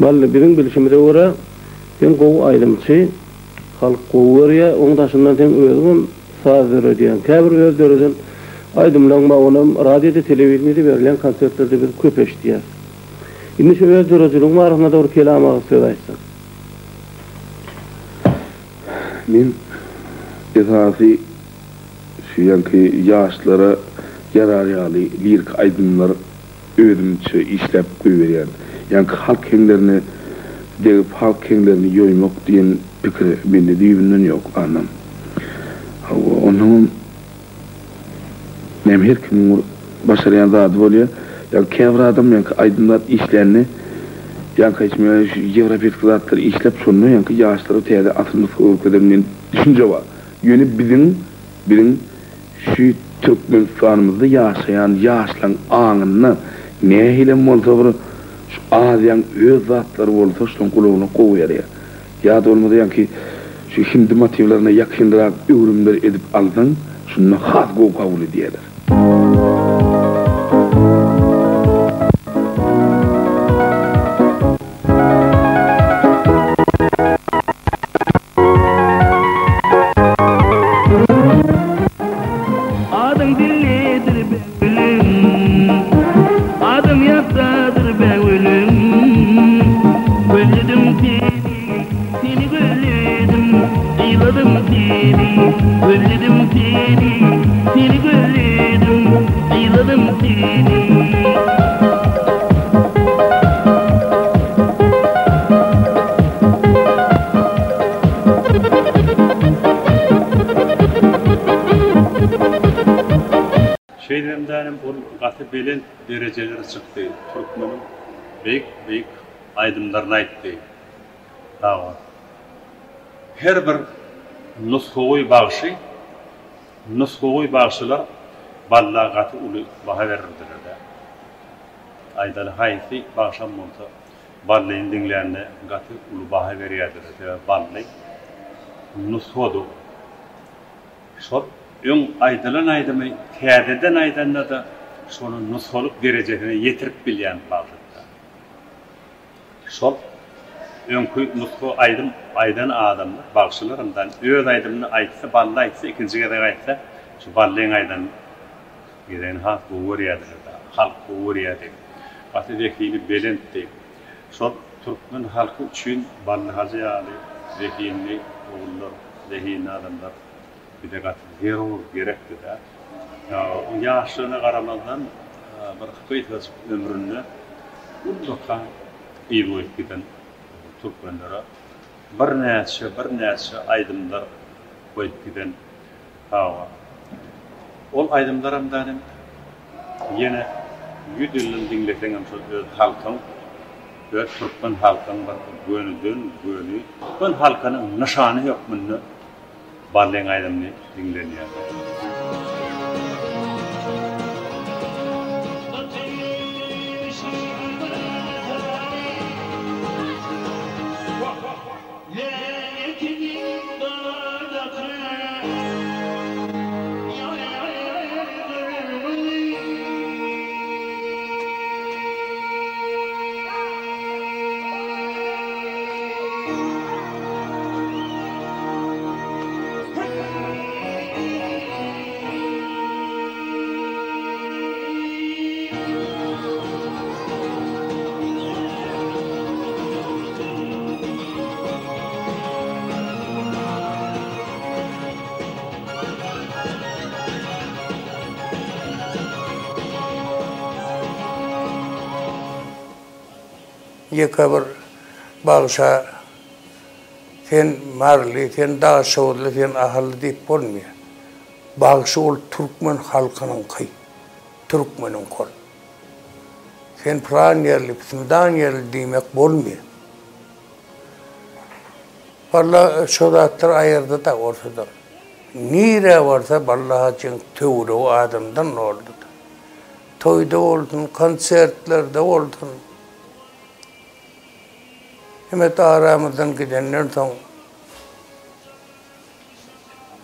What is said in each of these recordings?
Bally, biziň bilşimize görä, sen gowy aýdymçy, halk gowy görýär, oň daşyndan seň özüňem saz döredýäň. Käbir öz döreden aýdymlaň bar, onam radioda, telewideniýede berilýän konsertlerde biz köp eşidýäs. Indi şu öz döredijiligiň barasynda-da bir kelam agyz söz aýtsaň. Men esasy şu ýaňky ýaşlara ýarar ýaly liriki aýdymlar özümçe işläp goýberýän. Ýaňky halk heňlerine degip halk heňlerini ýoýmak diýen pikir mende düýbünden ýok, Annam. Hawa, onnoňam näme her kimiň bir başarýan zady bolýar. Ýaňky käbir adam ýaňky aýdym zat işlände ýaňky aýtşym ýaly şu ýewropeýski zatlary işläp şonda ýaňky ýaşlara täze asyl nusga görkezerin diýen düşünje bar. Ýöne biziň biziň şu Türkmenistanymyzda ýaşaýan ýaşlaň aňynda nähilem bolsa bir şu Aziýaň öz zatlary bolsa şolaň gulagyna gowy ýaraýar. Ýa-da bolmasa ýaňky şu hindi motiwlerine ýakynrak öwrümler edip alsaň şunda has gowy kabul edýärler. Adyň dillidir bägülüm, Adyň ýatdadyr bägülüm. Gözledim seni, seni gözledim, Yzladym seni, gözledim seni, Seni gözledim, yzladym seni. Şeýdibem dänim ol gaty belent derejelere çykdy, türkmeniň beýik beýik aýdymlaryny aýtdy. Sag bol. Her bir nusgawy bagşy, nusgawy bagşylar Balla gaty uly baha berirdiler-dä. Aýdaly haýsy bagşam bolsa Ballyny diňlände gaty uly baha berýärdiler, sebäbi Bally nusgady ol. Şol öň aýdylan aýdymy täzeden aýdanda-da şony nusgalyk derejesine ýetirip bilýän bagşydy. Şol öňki nusga aýdym aýdan adamlar, bagşylaram da öz aýdymyny aýtsa, Bally aýtsa, ikinji gezek aýtsa, şu Ballyň aýdan gezegini has gowy görýärdiler-de, halk gowy görýärdi. Gaty zehini belentdi. Şol türkmen halky üçin Bally Hajy ýaly zehinli ogullar, zehinli adamlar bize gaty zerur, gerekdi-de. Oň ýaşlygyna garamazdan, bir gysgajyk ömründe ullakan yz goýup giden türkmenlere birnäçe, birnäçe aýdymlar goýup giden Hawa. Ol aýdymlaram danym ýene ýüz ýyldan diňleseňem şol öz halkyň, öz türkmen halkyň bir gönüden göni türkmen halkynyň nyşany hökmünde Ballyň aýdymyny diňlenýär. Ýeke bir bagşa sen maryly, sen daşoguzly, sen ahally diýip bolmaýar. Bagşy ol türkmen halkynyňky, türkmeniňki ol. Sen pylan ýerli, pysmydan ýerli diýmek bolmaýar. Balla şo zatlary aýyrdy-da ortadan. Nirä barsa Balla hajyň töweregi adamdan doldy-da. Toýda bolsun, konsertlerde bolsun. Hemmet aramyzdan gidenden soň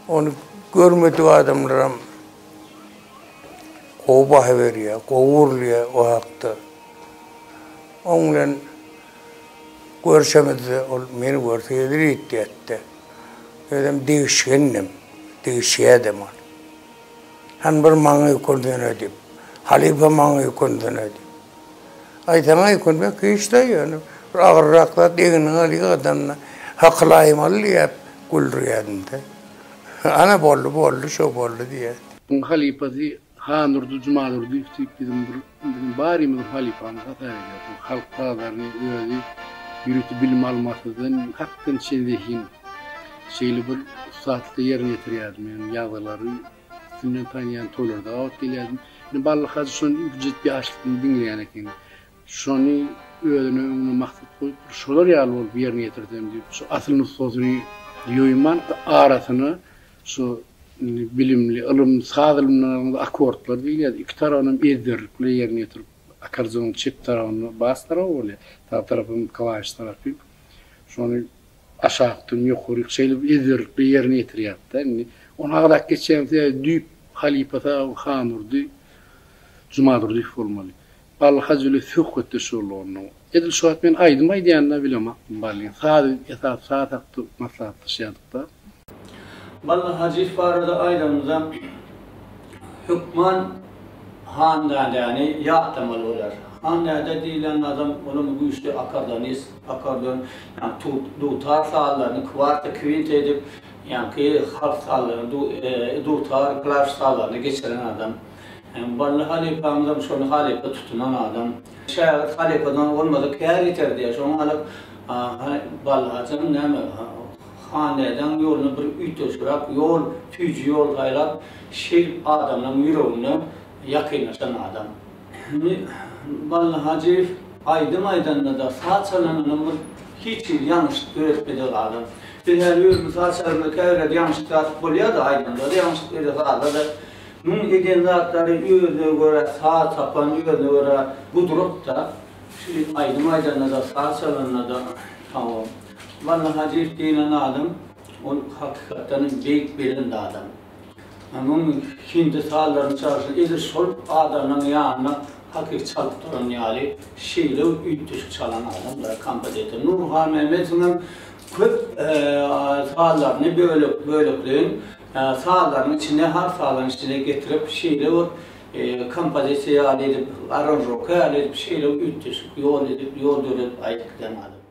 ony görmedik adamlaram gowy baha berýär, gowy gürleýär o hakda. Oň bilen. Görşemizde ol meni görse hezil etýärdi. Özem degişgendim, degişýädem ol. Han bir maňa ýükünsene diýip. Halypa maňa ýükünsene diýip. Aý saňa ýükünmek hiç-de ýöne bir agyrrak zat egniňe alýadanda hakylaýmaly diýip güldürýädim-de. Ana boldy, boldy, şo boldy diýýärdi. Muň halypasy Handurdy Jumadurdyýew diýip biziň bir biziň barymyzyň halypamyz hasap edýäris. Ol halk sazlaryny özi ýörite bilim almasyzdan hakdan çen zehin şeýle bir ussatlykda ýerine ýetirýärdi. Men ýazgylary üstünden tanýan toýlarda gabat gelýärdim. Indi Bally hajy şony ilki ýaşlykdan diňleýän ekeni. Şony özüne öňüne maksat goýup, bir şolar ýaly bolup ýerine ýetirsem diýip, şu asyl nusgasyny ýoýman, arasyna şu bilimli, ylym, saz ylmyndan alyngy akkordlar diýilýär, iki tarabynam ezberlik bilen ýerine ýetirip, akkordeonyň çep tarabynda bas taraby bolýar, sag tarapam klawiş tarapy. Şony aşakdan ýokaryk şeýle bir ezberlik bilen ýerine ýetirýärdi-de. Indi ony agzap geçýän sebäbi düýp halypasy Handurdy Jumadurdyýew bolmaly. Bally hajy bilen söhbetdeş boldy onnoň. Edil şu wagt men aýdym aýdýanyna bilemokdym Ballyň. Saz esasy saz hakda maslahatlaşýardyk-da. Bally Hajyýew barada aýdanymyzda hökman Han dädäni ýatlamaly bolar. Han däde diýlen adam olam güýçli akordonist, akordeon, ýagny tut, dutar sazlaryny kwarta, kwinta edip, ýaňky halk sazlaryny, dutar, klawiş sazlaryny geçiren adam. Bally halypamyzam şony halypa tutunan adam. Şägirt halypadan bolmasa kär ýiter diýýär. Şoňa alyp Bally hajam näme Han dädäň ýoluna bir üýtgeşigräk ýol, süýji ýol saýlap, şeýdip adamlaň ýüregine ýakynlaşan adam. Indi Bally Hajyýew aýdym aýdanda-da, saz çalanda-da bir hiç hili ýalňyşlyk döretmedik adam. Biz häli özümiz saz çalanda käbir ýalňyşlyk zat bolýar-da, aýdymda-da ýalňyşlyk edýär, sazda-da. Muň eden zatlary özüne görä saz tapan, özüne görä gudrat-da. Şu aýdym aýdanda-da, saz çalanda-da, hawa. Bally Hajyýew diýlen adam, ol hakykatdan hem beýik, belent adam. Muň hindi sazlaryny çalşy edil şol adamlaň ýanynda hakyky çalyp duran ýaly, şeýle bir üýtgeşik çalan adam-da, kompozitor. Nury Halmämmedowyň hem köp sazlaryny bölek, bölekleýin Sazlaryň içine, halk sazlaryň içine getirip, şeýle bir kompozisiýa ýaly edip, aranžowka ýaly edip, şeýle bir üýtgeşik ýol edip, ýol döredip aýdyp giden adam.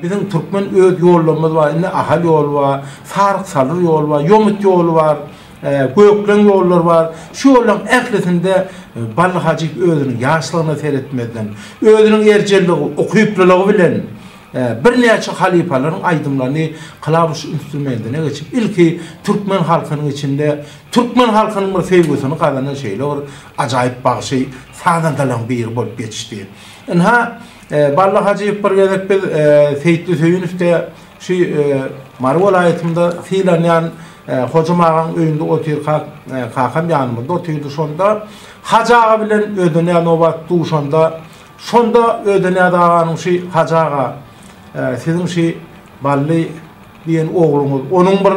Biziň türkmen öz ýollarymyz bar. Indi Ahal ýoly bar, Saryk Salyr ýoly bar, Ýomut ýoly bar, Gökleň ýollary bar. Şu ýollaryň ählisinde Bally Hajyýew özüniň ýaşlygyna seretmezden, özüniň erjelligi, ukyplylygy bilen birnäçe halypalaryň aýdymlaryny klawiş instrumentine geçip, ilki türkmen halkynyň içinde türkmen halkynyň bir söýgüsini gazanan şeýle bir ajaýyp bagşy sazandalaryň biri bolup ýetişdi. Ynha, Bally Hajyýew bir gezek biz Seýitli Söýünowde şu Mary welaýatynda sylanýan Hojam agaň öýünde otyrkak, kakam ýanymyzda otyrdy şonda Hajy aga bilen Ödenýaz Nobat duşanda, şonda Ödenýaz aganyň şu Hajy aga, siziň şu Bally diýen ogluňyz, onuň bir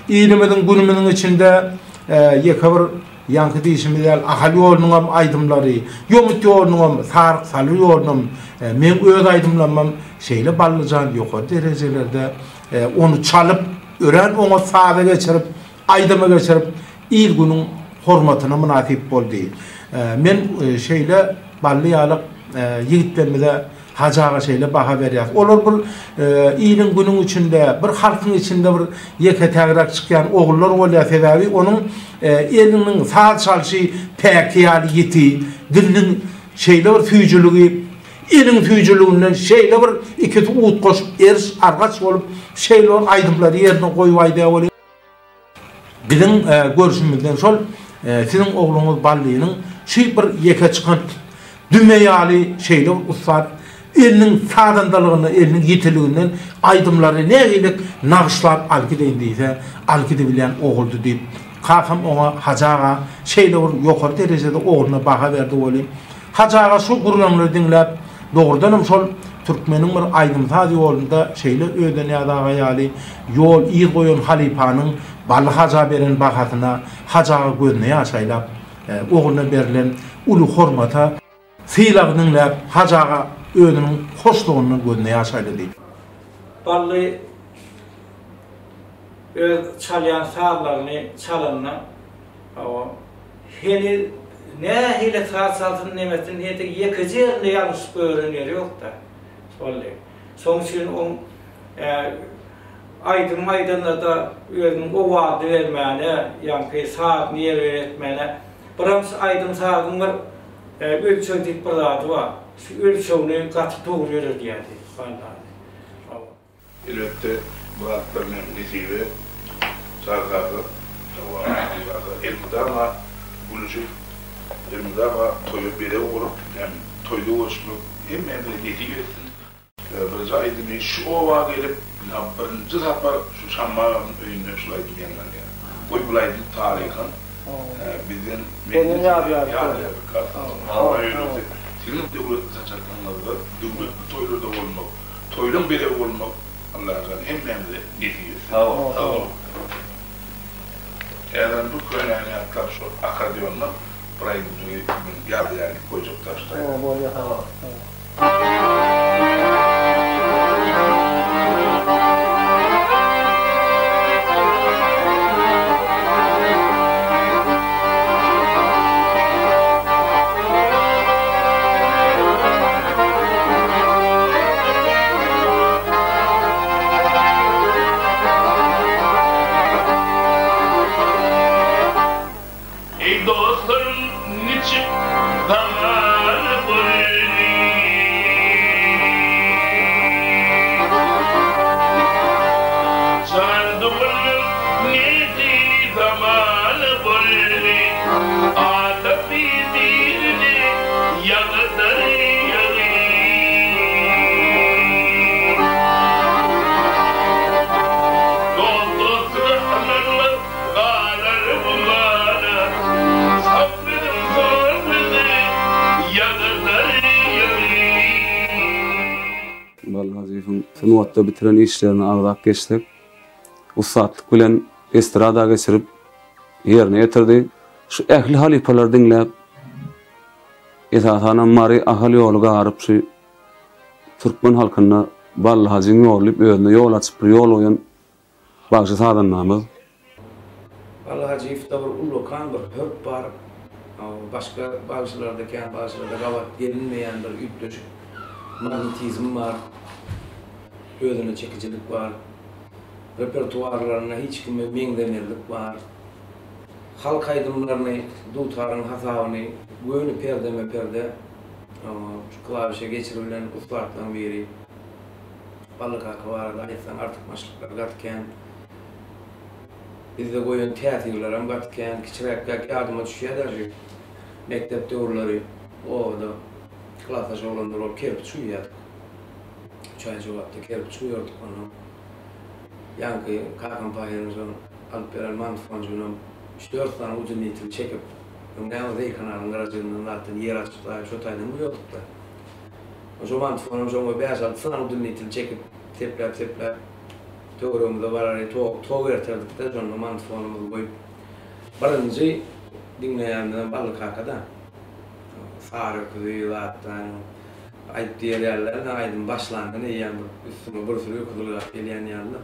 ilimiziň günümiziň içinde ýeke bir Ýaňky diýşimiz ýaly, Ahal ýolunyňam aýdymlary, Ýomut ýolunyňam, Saryk Salyr ýolunam, meň öz aýdymlarymam şeýle Ballyjan ýokary derejelerde ony çalyp, örän oňat saza geçirip, aýdyma geçirip, il-günüň hormatyna mynasyp boldy. Men şeýle Bally ýaly ýigitlerimize Hajy aga şeýle baha berýär. Olar bir iliň-günüň içinde, bir halkyň içinde bir ýeke-tägräk çykýan ogullar bolýar. Sebäbi onuň eliniň saz çalşy päki ýaly ýiti, diliniň şeýle bir süýjüligi, eliň süýjüliginden şeýle bir ikisi utgaşyp eriş-argaç bolup, şeýle bir aýdymlary ýerine goýup aýdýar welin, Biziň görşümizden şol siziň ogluňyz Ballynyň şu bir ýeke çykan düme ýaly şeýle bir ussat eliniň sazandalygyndan, eliniň ýitiliginden aýdymlary nähili nagyşlap alyp gideýin diýse, alyp gidibilýän oguldy diýip, kakam oňa Hajy aga şeýle bir ýokary derejede ogluna baha berdi welin, Hajy aga şu gürrüňleri diňläp, dogrudanam şol türkmeniň bir aýdym-saz ýolunda şeýle Ödenýaz aga ýaly ýol yz goýan halypanyň Bally haja beren bahasyna Hajy aga gözüne ýaş aýlap, ogluna berlen uly hormata, sylagy diňläp, Hajy aga özüniň hoşlugyndan gözüne ýaş aýlady. Bally öz çalýan sazlaryny çalanda, hawa, Heniz nähili saz çalsyn nemesin entek ýekeje ýerinde ýalňyşyp goýberen ýeri ýokda. Şoldy. Şoň üçin oň aýdym aýdanda-da özüniň owazyny bermäne, ýaňky sazyny ýerbe-ýer etmäne, biram şu aýdym-sazyň bir ölçeg diýip bir zady bar. Şu ölçegini gaty dogry ýöredýärdi Bally. Elbetde bu zatlar meniň nesibe Çary kaka, hawa Çary kaka elmydama gülüşip, elmydama toýa bezeg bolup hem toýda görüşmek hemmämize nesip etsin. Birinji aýdymy şu oba gelip ynha birinji sapar şu Şammy aganyň öýünde şul aýdym ýaňlanýar. Goý bul aýdym taryhan bizden menden size ýadygärlik galsyn. Alla ýöne siziň döwletli saçaklaryňyzda döwletli toýlarda bolmak Toýlaň bezegi bolmak Allajan hemmämize nesip etsin. Sag boluň. Häzirem bir könäni ýatlap şu akardeonda bir aýdymjygy men ýadygärlik goýjak daşda. Bolýa sag bol. Eý dostlarym niçik zamana boldy. Jan doganlar nähili zamana boldy. Adam bir-birini ýagyrdar ýagy. Dost dostuny ynanmaz galar gumana. Sag biziň sol bizi ýagyrdar ýagy. Bally Hajyýewiň sungatda bitiren işlerini agzap geçsek, ussatlyk bilen estrada geçirip, ýerine ýetirdi. Şu ähli halypalary diňläp, esasanam Mary, Ahal ýoly garyp şu türkmen halkynda Bally Hajyň ýoly diýip özüne ýol açyp bir ýol goýan bagşy sazandamyz. Bally Hajyýewde bir ullakan bir hörp bar. Başga bagşylarda kän bagşylarda gabat gelinmeýän bir üýtgeşik magnetizm bar. Özüne çekijilik bar. Repertuarlarynda hiç kime meňzemezlik bar. Halk aýdymlaryny, dutaryň hasabyny göni perdeme-perde şu klawişe geçiribilen ussatlaryň biri. Bally kaka barada aýtsaň artykmaçlyklar gaty kän. Bizde goýan täsirlerem gaty kän. Kiçiräkkäk ýadyma düşýär daže mekdep döwürleri obada klasdaş oglanlar bolup kerpiç guýýardyk. Üç aý jogapda kerpiç guýardyk ondan. Ýaňky kakam pahyryň şol alyp beren mantofonjygynam üç-dört sany ujunitini çekip, öň näme zeýhananyň gyrajygyndan zatdan ýer açyp daýyp şo taýdan guýardyk-da. Şo mantofonam şoňa bäş-alty sany ujunitini çekip, sepläp-sepläp töweregimize barary tok tok erterdik-de, şonda mantofonymyzy goýup birinji diňleýänimizem Bally kaka-da. Sary öküzi zatdan Aýyp diýer ýaly däl-de, aýdym başlandan eýýäm bir üstüňe bir sürü öküz ylgap gelýän ýaly-da.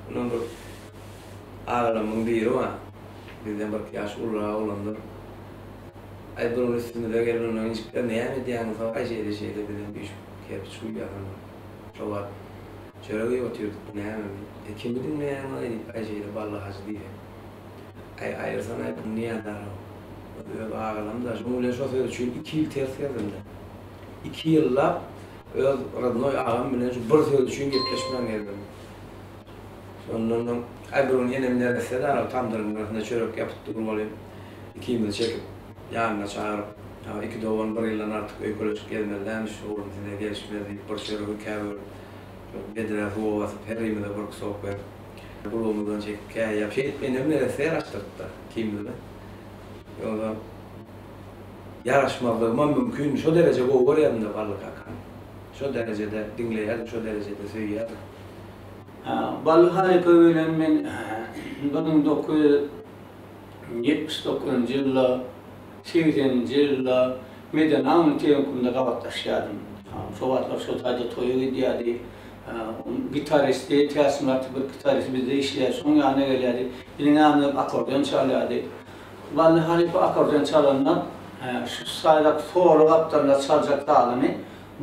Mundan bir agalarymyň biri bar. Bizden birki ýaş ulurak oglandyr. Aý bir gün üstümize gelip ondan injikler näme edýäňiz aý şeýle şeýle bizem üýşüp kerpiç guýýas onda. Şo wagt çörek iýip otyrdyk bu näme e kimi diňleýäňiz aý diýip aý şeýle Bally hajy diýsek. Aý aýyrsanaý bu niýadar-ow. Öz agalam-da şoň bilen şo söz üçin iki ýyl ters gezdim-de. Iki ýyllap öz rodnoý agam bilen şu bir söz üçin gepleşmän gezdim. Şondan soň, aý bir gün enem neresse daraw tamdyryň gyrasynda çörek ýapyp dur welin, ikimizi çekip, ýanyna çagyryp, Ýa iki dogan bir ýyldan artyk öýkeleşip gezmeli dälmiş, oglum size gelişmez diýip, bir çöregi ikä bölüp, şol bedrä suwa basyp, herimize bir kusok berip, gulagymyzdan çekip käýýäp, şeýdip enem neresse ýaraşdyrdy-da ikimizi. Ýogsa, ýaraşmazlygymam mümkin, şo dereje gowy görýärdim-de Bally kakamy. Şo derejede diňleýärdim, şo derejede söýýärdim. Bally halypa bilen men 1979-njy ýylda, segseninji ýylda Medeni aň tehnikumynda gabatlaşýardym. Şo wagtlar şo taýda toýa gidýärdi. Gitaristi, Täçmyrat bir gitaristi bizde işleýärdi, şonuň ýanyna gelýärdi. Biziň ýanymyzda akkordeon çalýardy. Bally halypa akkordeon çalanda, şu saýlap solo gapdalynda çaljak sazyny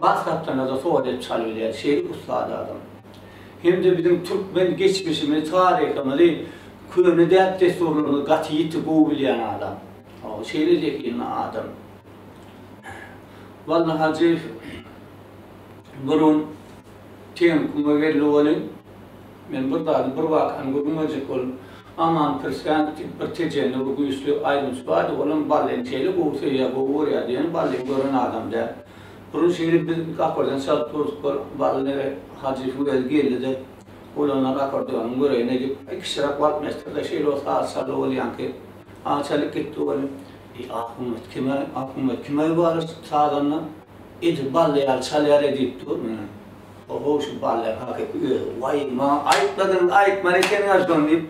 bas gapdalynda-da solo edip çalybilýärdi. Şeýle ussat adam. Hem-de biziň türkmen geçmişimizi, taryhymyzy, köne däp-dessurlarymyzy gaty ýiti gowy bilýän adam. Şeýle zehinli adam. Bally Hajyýew bir gün tehnikuma geldi welin, men bir zady, bir wakany gürrüň berjek boldum. Aman Pirsän diýip bir tejenli bir güýçli aýdymçy bardy, olam Ballyny şeýle gowy söýýär, gowy görýärdi, ýöne Ballyny gören adam däl. Bir gün şeýle biz akkordeon çalyp durduk, bir Bally Hajyýewiň özi geldi-de, Oglanlar akkordeonyňy göreýin-le diýip, kiçiräk waltmeýster-de şeýle bir saz çaldy bolýanky, çalyp gitdi welin, Eý, Ahummet kime, Ahummet kime bar sazanda? Edil Bally ýaly çalýar-eý diýip dur meni. Ohow şu Bally hakyky özi. Waý, maňa aýtmadyňyz, aýtmaly ekeniňiz şony diýip.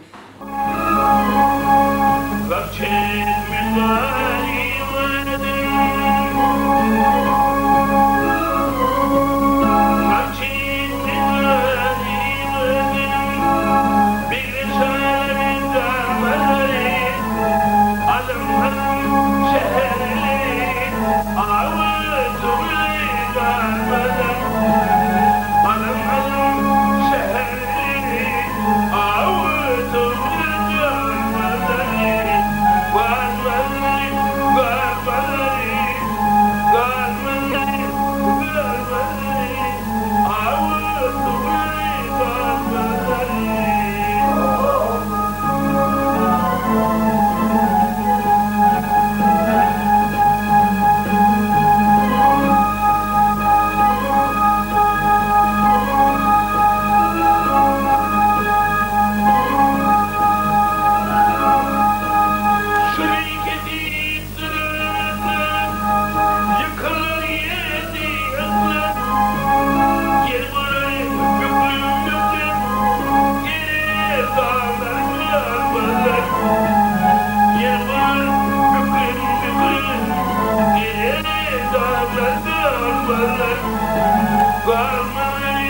Galmaz meni,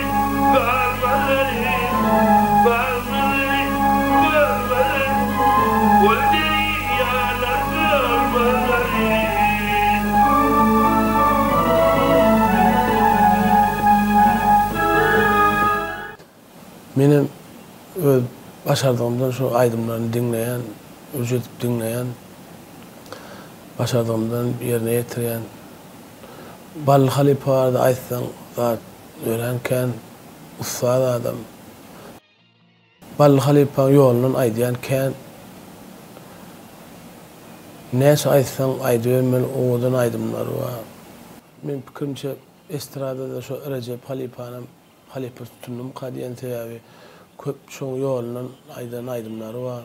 galmaz meni, galmaz meni, görmez Ol derýalar görmez meni. Menem öz başardygymdan şu aýdymlaryny diňleýän, ürç edip diňleýän, başardygymdan ýerine ýetirýän. Bally halypa barada aýtsaň zat örän kän, ussat adam. Bally halypaň ýolundan aýdýan kän. Näçe aýtsaň aýdybermeli owadan aýdymlary bar. Meň pikirimçe estradada şo Rejep halypanam halypa tutundymyka diýen sebäbi köp şoň ýolundan aýdan aýdymlary bar.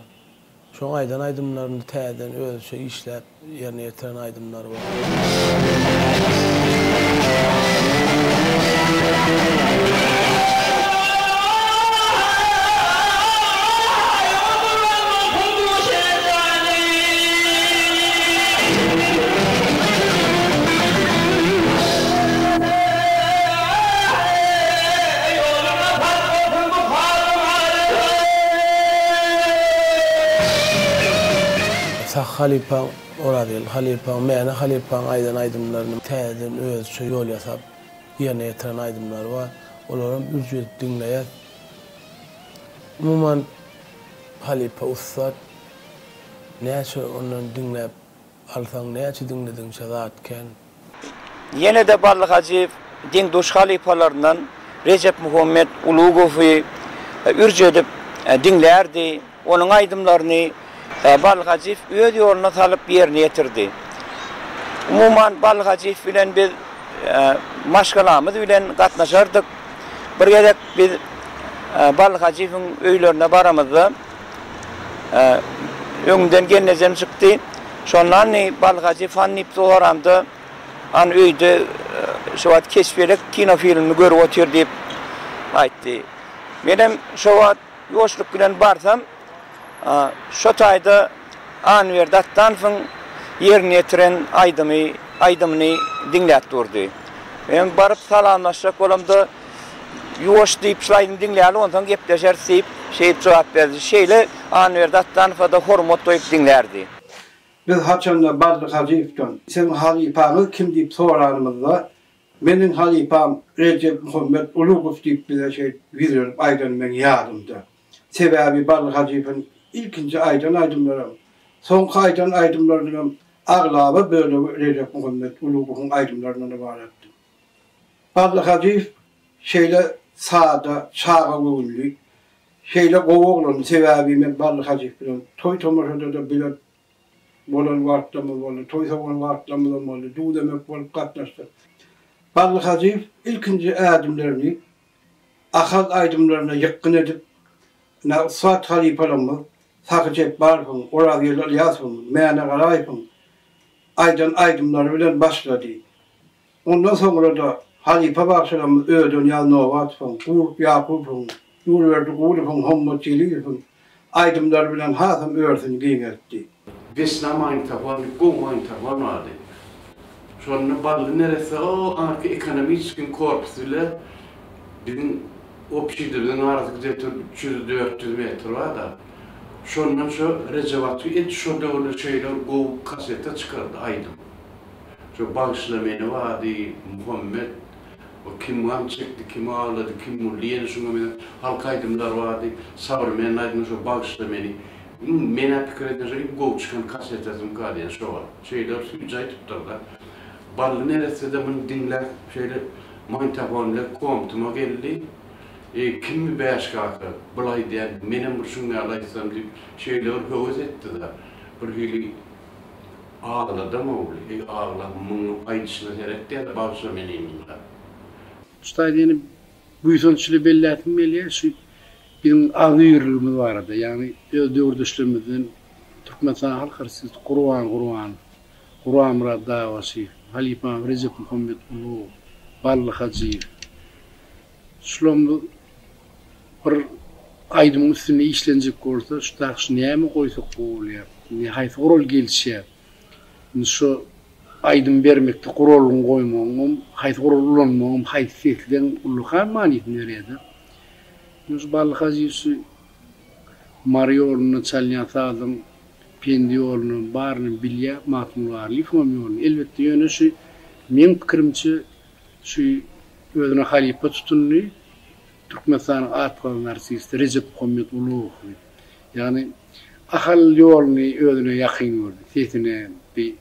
Şoň aýdan aýdymlaryny täzeden özüçe işläp ýerine ýetiren aýdymlary bar. Sahy halypaň, Orazgeldi halypaň, Mäne halypaň aýdan aýdymlaryny täzeden özüçe ýol ýasap ýerine ýetiren aýdymlary bar. Olaram ürç edip diňleýäs. Umuman, halypa ussat. Näçe ondan diňläp alsaň, näçe diňledigiňçe zat kän. Ýene-de Bally Hajyýew deň-duş halypalaryndan Rejepmuhammet Ulugowy ürç edip diňlärdi. Onuň aýdymlaryny Bally Hajyýew öz ýoluna salyp ýerine ýetirdi. Umuman, Bally Hajyýew bilen biz maşgalamyz bilen gatnaşardyk. Bir gezek biz Bally Hajyýewiň öýlerine baramyzda, Öňümden gelnejem çykdy. Şonda hany Bally Hajyýew hany diýip soramda, Hany öýde şu wagt Keçpelek kinofilmini görüp otyr diýip aýtdy. Menem şo wagt ýuwaşlyk bilen barsam, şo taýda Anwerdi Atdanowyň ýerine ýetiren aýdymy aýdymyny diňläp durdy. Men baryp salamlaşjak bolamda, Ýuwaş diýip, şul aýdymy diňläli, onsoň gepleşeris diýip, şeýdip jogap berdi. Şeýle Anwerdi Atdanowa-da hormat goýup diňlärdi. Biz haçanda Bally Hajyýewden, Siziň halypaňyz kim diýip soranymyzda, Meniň halypam Rejepmuhammet Ulugow diýip bize şeýdip ýüzlenip aýdany meň ýadymda. Sebäbi Bally Hajyýewiň ilkinji aýdan aýdymlaram, soňky aýdan aýdymlarynyňam aglaba bölegi Rejepmuhammet Ulugowyň aýdymlaryndan ybaratdy. Bally Hajyýew şeýle sada, çaga göwünli, şeýle gowy oglandy, sebäbi men Bally Hajyýew bilen toý-tomaşada-da bile bolan wagtlarymyz boldy, toý sowan wagtlarymyzam boldy, duz-emek bolup gatnaşdyk. Bally Hajyýew ilkinji ädimlerini Ahal aýdymlaryna ýykgyn edip, ine, ussat halypalarymyz Sahy Jepbarowyň, Orazgeldi Ylýasowyň, Mäne Garaýewiň aýdan aýdymlary bilen başlady. Ondan soňra-da halypa bagşylarymyz Ödenýaz Nobatowyň, Gurt Ýakubowyň, Nurberdi Gulowyň, Hommat Jelilowyň aýdymlary bilen hasam örüsini giňeltdi. Wesna magnitofon diýip gowy magnitofon bardy. Şonda Bally neresse o aňyrky ekonomiçeskiň korpusy bile biziň obşidimiziň arasy gde-to 300-400 metr bar-da. Şondan şo Rejep Aty edil şo döwürde şeýle bir gowy kaseta çykardy aýdym. Şo Bagyşla meni bardy, Muhammet, o kim gam çekdi, kim aglady, kim güldi ýene şuňa meňzeş halk aýdymlary bardy. Sowremennyý aýdymlar şo Bagyşla meni. Iň men-ä pikir edýän şo iň gowy çykan kasetasymyka diýen şo wagt. Şeýle bir süýji aýdypdyr-da. Bally neresse-de muny diňläp şeýle magnitofon bilen komtyma geldi. Eý, kimmi Bäş kaka, bul aýdýan, menem bir şuň ýaly aýtsam diýip, şeýle bir höwes etdi-de. Birhili agladam ogly. Eý, aglap, munuň aýdyşyna seret diýýär-de, bagyşla meni indi. Şu taýda ýene buýsanç ile belläsim gelýär, şu biziň agzybirligimiz barada, ýagny öz döwürdeşlerimizden Türkmenistan halk artisti Gurban Gurbanow, Gurbanmyrat Dagbaşyýew, halypamyz Rejepmuhammet Ulugow, Bally Hajyýew, şularymyz bir aýdymyň üstünde işlenjek bolsa, şu dagy şu näme goýsak gowy bolýar, indi haýsy gural gelişýär, indi şu. aýdym bermekde guralyňy goýmagyňam, haýsy guraly ulanmagyňam, haýsy sesleň ullakan manysyny berýär-de. Indi şu Bally Hajyýew şu Mary ýolunda çalynýan sazyň Pendi ýoluny baryny bilýär, Magtymguly Garlyýewiňem ýoluny. Elbetde, ýöne şu meň pikirimçe şu özüne halypa tutundy Türkmenistanyň at gazanan artisti Rejepmuhammet Ulugowy. Ýagny Ahal ýoluny özüne ýakyn gördi. Sesine bi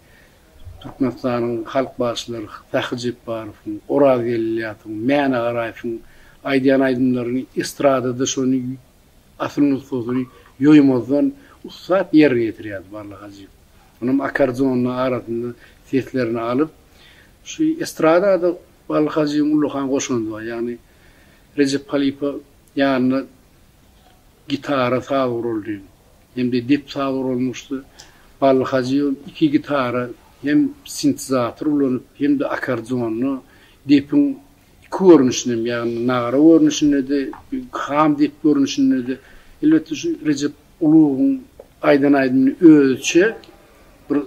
Türkmenistanyň halk bagşylary Sahy Jepbarowyň, Oraz Geldiýatowyň, Mäne Garaýewiň aýdýan aýdymlaryny estradada şony asyl nusgasyny ýoýmazdan ussat ýerine ýetirýärdi Bally Hajyýew. Onam akkordeonyny arasynda seslerini alyp şu estradada Bally Hajyýewiň ullakan goşandy bar. Ýagny Rejep halypa ýanyna gitara saz guraldy. Hem-de dep saz guralmyşdy. Bally Hajyýew iki gitara hem sintezator ulanyp, hem-de akkordeonda depiň iki görnüşini hem, ýagny nagara görnüşinde-de, ham dep görnüşinde-de, elbetde şu Rejep Ulugyň aýdan aýdymyny özüçe bir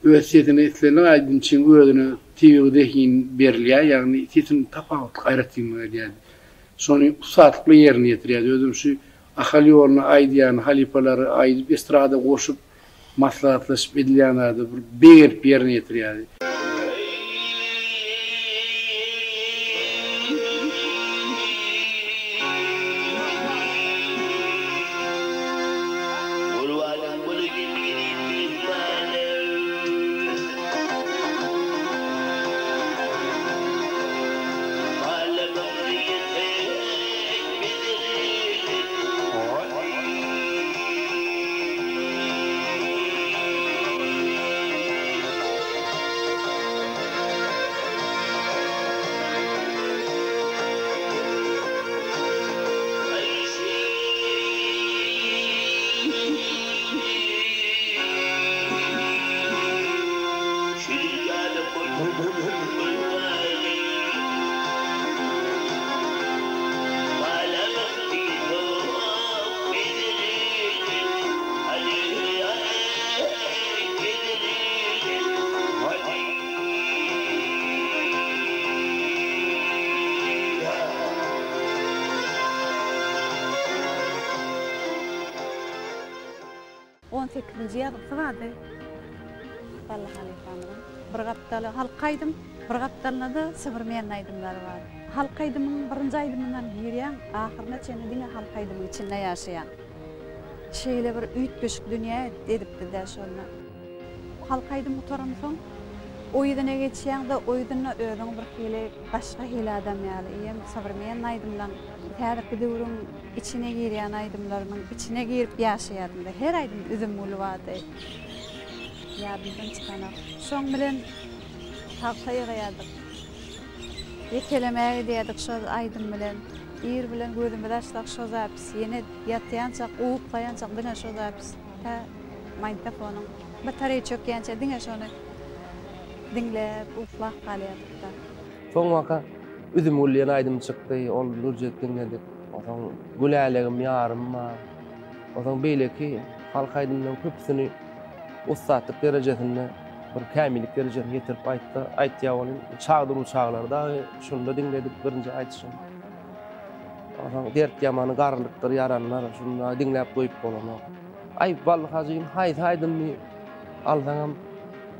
Öz sesine islendik aýdymçyň özüne tebigy zehin berilýär, ýagny sesiniň tapawutly aýratynlygy edýär. Şony ussatlyk bilen ýerine ýetirýär. Özem şu Ahal ýoluna aýdýan halypalary aýdyp estrada goşup maslahatlaşyp edilýän zady bir begenip ýerine ýetirýärdi. On sekizinji ýazgysy bardy Bally halypamyzyň. Bir gapdaly halk aýdym, bir gapdalynda-da sowremennyý aýdymlary bar. Halk aýdymynyň birinji aýdymyndan girýäň, ahyryna çenli diňe halk aýdymyň içinde ýaşaýaň. Şeýle bir üýtgeşik dünýä edipdi-dä şonda. Halk aýdym gutaransoň, o ýüzüne geçýäň-de, o ýüzünde özüňi bir hili başga hili adam ýaly, eýýäm sowremennyý aýdymlaň, häzirki döwrüň içine girýän aýdymlarynyň içine girip ýaşaýardyň-da. Her aýdym üzüm güli bardy. Ýadymdan çykanok. Şoň bilen pagta ýygýardyk. Ýekelemä gidýärdik şol aýdym bilen. Ir bilen gözümizi açsak şo zapis, ýene ýatýançak, uklaýançak diňe şo zapis. Tä magnitofonyň batareýi çökýänçä diňe şony diňläp uklap galýardyk-da. Soň waka Üzümgül diýen aýdym çykdy, ol Nurjet diňledik. Onsoň Gülälegim ýarym bar. Onsoň beýleki halk aýdymlaryň köpüsini ussatlyk derejesinde bir kämillik derejesine ýetirip aýtsa, aýtýar welin, Çagdyr uçaglary dagy şunda diňledik birinji aýdyşym. Onsoň Dert ýamany garrylykdyr ýaranlar, şunda diňläp doýup bolanok. Aý, Bally Hajyň haýsy aýdymyny alsaňam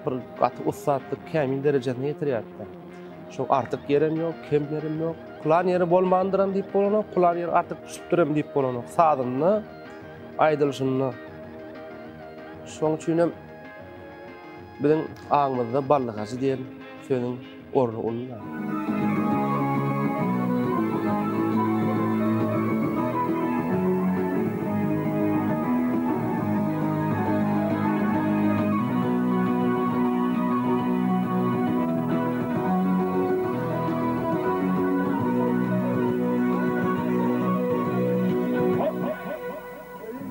bir gaty ussatlyk, kämil derejesine ýetirýärdi. Şoň artyk ýerem ýok, kem ýerem ýok. Pylan ýeri bolmandyram diýip bolanok, pylan ýeri artyk düşüpdirem diýip bolanok. Sazynda, aýdylyşynda. Şoň üçinem biziň aňymyzda Bally Hajy diýen sözüň orny uly.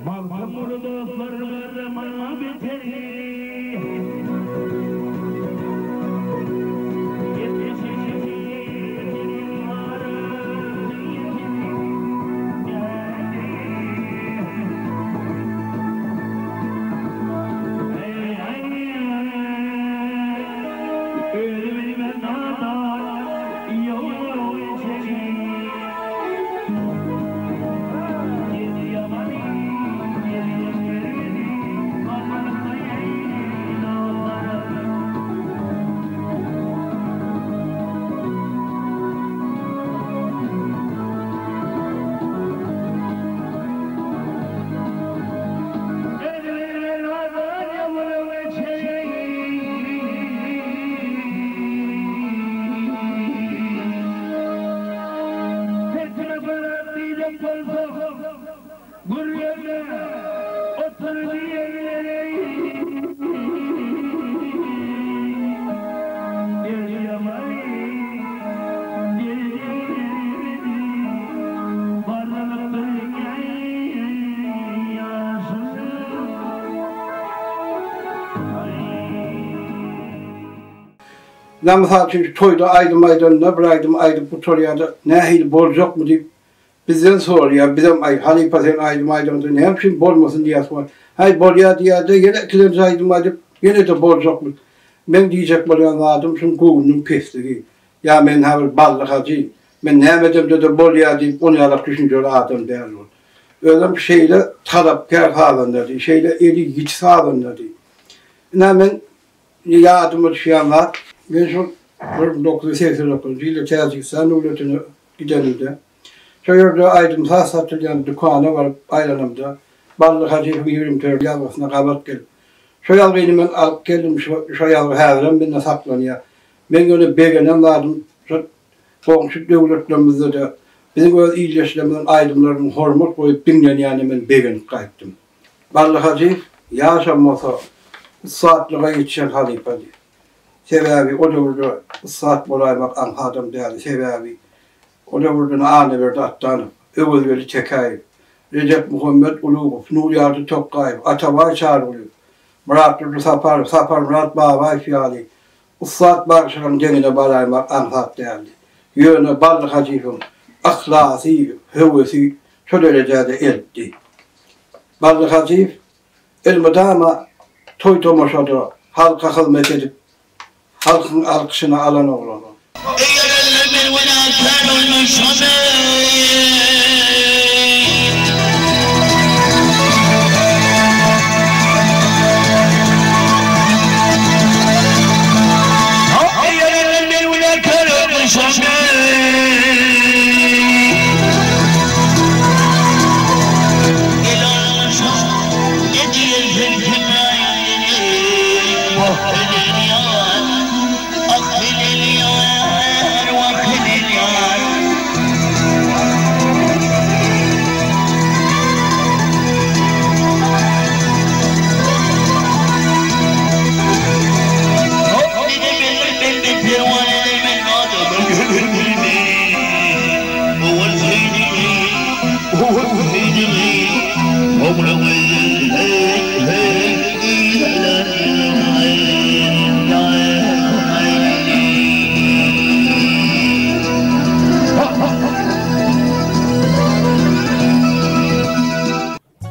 Magtymguly dostlar barra maňa beteri. bolsaň, gür ýerde otur diýenleri. Derýamaý, derýaý, barlykdyr ýaşyl. Ýa mysal üçin şu toýda aýdym aýdanda bir aýdym aýdyp gutarýada nähili boljakmy diýip bizden soraýar bizem aý halypa sen aýdym aýdaňda näme üçin bolmasyn diýýäs wah häý bolýa diýýäde ýene ikilenji aýdym aýdyp ýenede boljakmy meň diýjek bolýan zadym şuň göwnüniň pesligi ýa men hä bir Bally hajy men näme edemdede bolýa diýip onýalak düşünjeli adam däl ol özem şeýle talapkär sazandady şeýle eli ýiti sazandady ine men Ýadyma düşýän zat, men şol 1989-njy ýylda Täjigistan döwletine gidenimde, şo ýerde aýdym-saz satylýan dükana baryp aýlanamda, Bally Hajyýewiň 24 ýazgysyna gabat gelip, şo ýazgyny men alyp geldim, şo ýazgy häzirem mende saklanýar. Men ýöne begenen zadym, şo goňşy döwletlerimizde-de biziň öz ildeşlerimiziň aýdymlarynyň hormat goýup diňlenýänine men begenip gaýtdym. Bally Hajyýew ýaşam bolsa ussatlyga ýetişen halypady. Sebäbi o döwürde ussat bolaýmak aňsadam däldi. Sebäbi o döwürde Annaberdi Atdanow, Öwezgeldi Tekäýew, Rejepmuhammet Ulugow, Nurýagdy Tokgaýew, Atabaý Çarygulyýew, Myratdurdy Saparow, Saparmyrat Babaýew ýaly ussat bagşylaryň deňine baraýmak aňsat däldi. Ýöne Bally Hajyýewiň yhlasy, höwesi şo derejä-de eltdi. Bally Hajyýew elmydama toý-tomaşada halka hyzmat edip, halkyň alkyşyny alan oglan. Eýerenler men günäkär olmuşam eý. Eýerenler men günäkär olmuşam eý.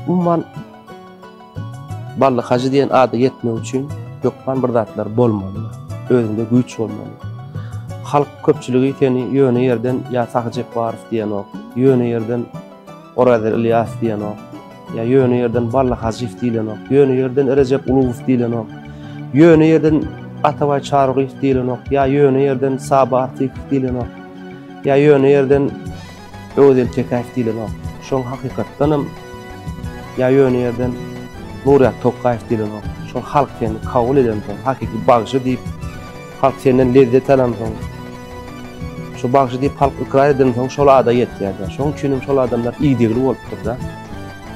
Umuman, Bally Hajy diýen ada ýetmek üçin hökman bir zatlar bolmaly. Özüňde güýç bolmaly. Halk köpçüligi seni ýöne ýerden ýa Sahy Jepbarow diýenok, ýöne ýerden Orazly Ylýas diýenok, ýa ýöne ýerden Bally Hajyýew diýlenok, ýöne ýerden Rejep Ulugow diýlenok, ýöne ýerden Atabaý Çarygulyýew diýlenok, ýa ýöne ýerden Saba Artykow diýlenok, ýa ýöne ýerden Öwezeli Tekäýew diýlenok. Şoň hakykatdanam ýa ýöne ýerden Nurýat Tokgaýew diýlenok. Şol halk seni kabul edensoň, hakyky bagşy diýip, halk senden lezzet alansoň, şu bagşy diýip halk ykrar edensoň şol ada ýetýär-de. Şoň üçin hem şol adamlar idegli bolupdyr-da.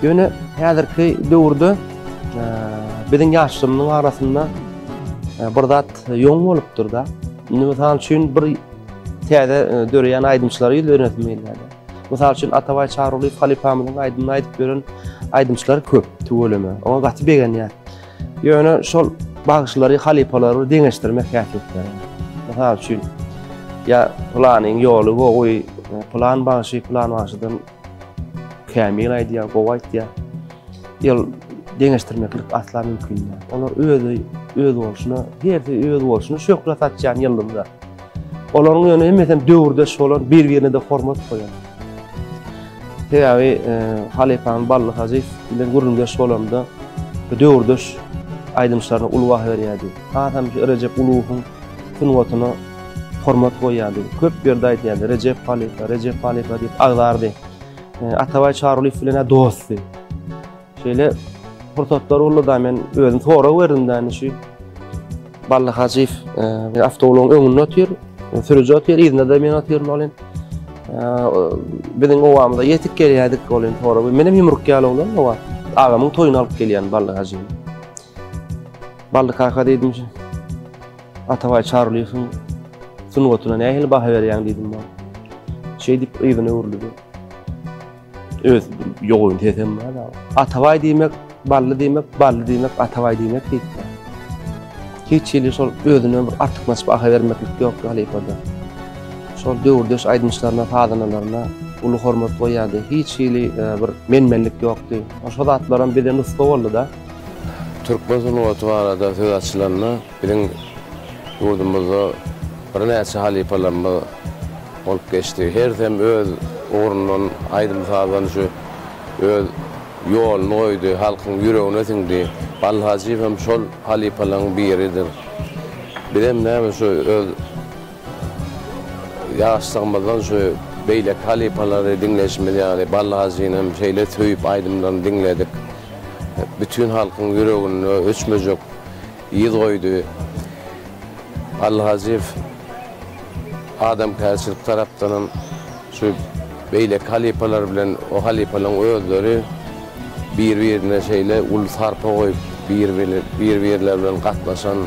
Ýöne häzirki döwürde biziň ýaşlarymyzyň arasynda bir zat ýoň bolupdyr-da. Indi mysal üçin bir täze döreýän aýdymçylara ýüzlenesim gelýär. Mysal üçin Atabaý Çarygulyýew halypamyzyň aýdymyny aýdyp ýören aýdymçylar köp tüweleme. Oňa gaty begenýär. Ýöne şol bagşylary, halypalary deňeşdirmek häsiýetleri. Mysal üçin, ýa pylanyň ýoly gowy, pylan bagşy pylan bagşydan kämil aýdýar, gowy aýtýar. Ýol deňeşdirmeklik asla mümkin däl. Olar özi öz bolşuna, hersi öz bolşuna şöhle saçýan ýyldyzlar. Olaryň ýöne hemmesem döwürdeş bolan, bir-birine-de hormat goýan. Sebäbi halypam Bally Hajyýew bilen gürrüňdeş bolamda bu döwürdeş aýdymçylaryna uly baha berýärdi. Hasam şu Rejep Uluwowyň sungatyna hormat goýýardy. Köp ýerde aýdýardy, Rejep halypa, Rejep halypa diýip agzardy. Atabaý Çarylyýew bilen-ä dostdy. Şeýle pursatlar boldy-da, men özüm sorag berdim-de, indi şu Bally Hajyýew awtoulagyň öňünde otyr, sürüji otyr, yzynda-da men otyryn welin. Biziň obamyza ýetip gelýärdik ol indi soragy. Menem ýumruk ýaly oglan o wagt. Agamyň toýuna alyp gelýän Bally Hajyny. Bally kaka diýdim. Atabaý Çarylyýewiň sungatyna nähili baha berýäň diýdim maňa. Şeýdip yzyna öwrüldi. Öz ýogyn sesem bar. Atabaý diýmek, Bally diýmek, Bally diýmek, Atabaý diýmek diýip. Hiç hili şol özüne bir artykmaç baha bermeklik ýokdy halypada. Şol döwürdeş aýdymçylaryna, sazandalaryna uly hormat goýýardy. Hiç hili e, bir men-menlik ýokdy. Şo zatlaram bize nusga boldy-da. Türkmen sungaty barada söz açylanda biziň ýurdumyzda birnäçe halypalarymyz bolup geçdi. Hersem öz ugrundan, aýdym-sazdan şu öz ýoluny goýdy, halkyň ýüregine siňdi. Bally Hajyýew hem şol halypalaryň biridir. Bizem näme şu öz ýaşlygymyzdan şu beýleki halypalary diňleýşimiz ýaly Bally Hajyny hem şeýle söýüp aýdymlaryny diňledik. Bütin halkyň ýüreginde öçmejek yz goýdy. Bally Hajyýew adamkärçilik tarapdanam şu beýleki halypalar bilen o halypalaryň özleri bir-birine şeýle uly sarpa goýup, bir-birleri bilen gatnaşan,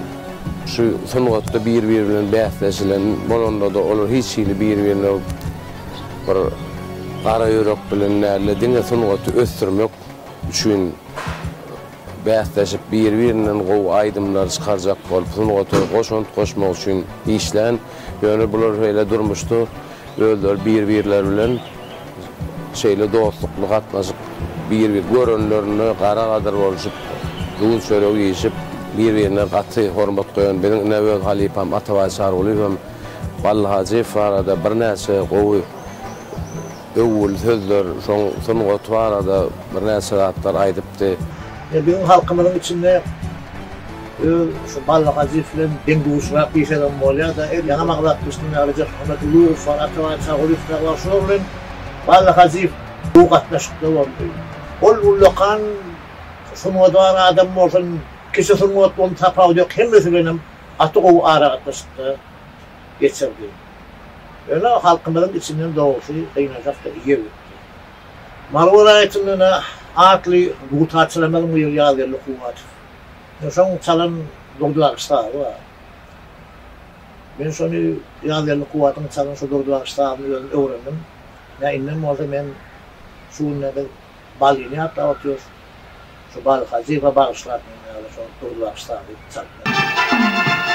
şu sungatda bir-biri bilen bäsleşilen bolanda-da olar hiç hili bir-birine bir gara ýürek bilen däl-de, diňe sungaty ösdürmek üçin bäsleşip, biri-birinden gowy aýdymlary çykarjak bolup, sungata goşant goşmak üçin işlän. Ýöne bular şeýle durmuşda özleri bir-birleri bilen şeýle dostlukly gatnaşyp, bir-bir görenlerinde gara-gadyr bolşup, duz-çörek iýişip, bir-birine gaty hormat goýan biziň ine öz halypam Atabaý Çarygulyýew hem Bally Hajyýew barada birnäçe gowy Öwgüli sözler, şoň sungaty barada birnäçe zatlar aýdypdy. Biziň halkymyzyň içinde öz şu Bally Hajyýew bilen deň-duşrak diýsegem bolýar-da, ýaňam agzap geçdim ýaly Rejepmuhammet Ulugow bar, Atabaý Çagulyýew dagy bar, şular bilen Bally Hajyýew gowy gatnaşykda boldy. Ol ullakan sungaty bar adam bolsun, kiçi sungat bolsun tapawudy ýok, hemmesi bilenem gaty gowy aragatnaşykda geçirdi. Ýöne halkymyzyň içinden dogrusy gynansak-da ýer gitdi. Mary welaýatyndan-a atly dutarçylarymyzyň biri Ýazgeldi Kuwwatow. Men şoň çalan Durdy bagşy sazy bar. Men şony Ýazgeldi Kuwwatyň çalan şo Durdy bagşy sazyny özüm öwrendim. Ýa indem bolsa men şu günde biz Ballyny ýatlap otyrys. Şu Bally Hajyýewe bagyşlap men ýaly şo Durdy bagşy sazy çalyp berdim.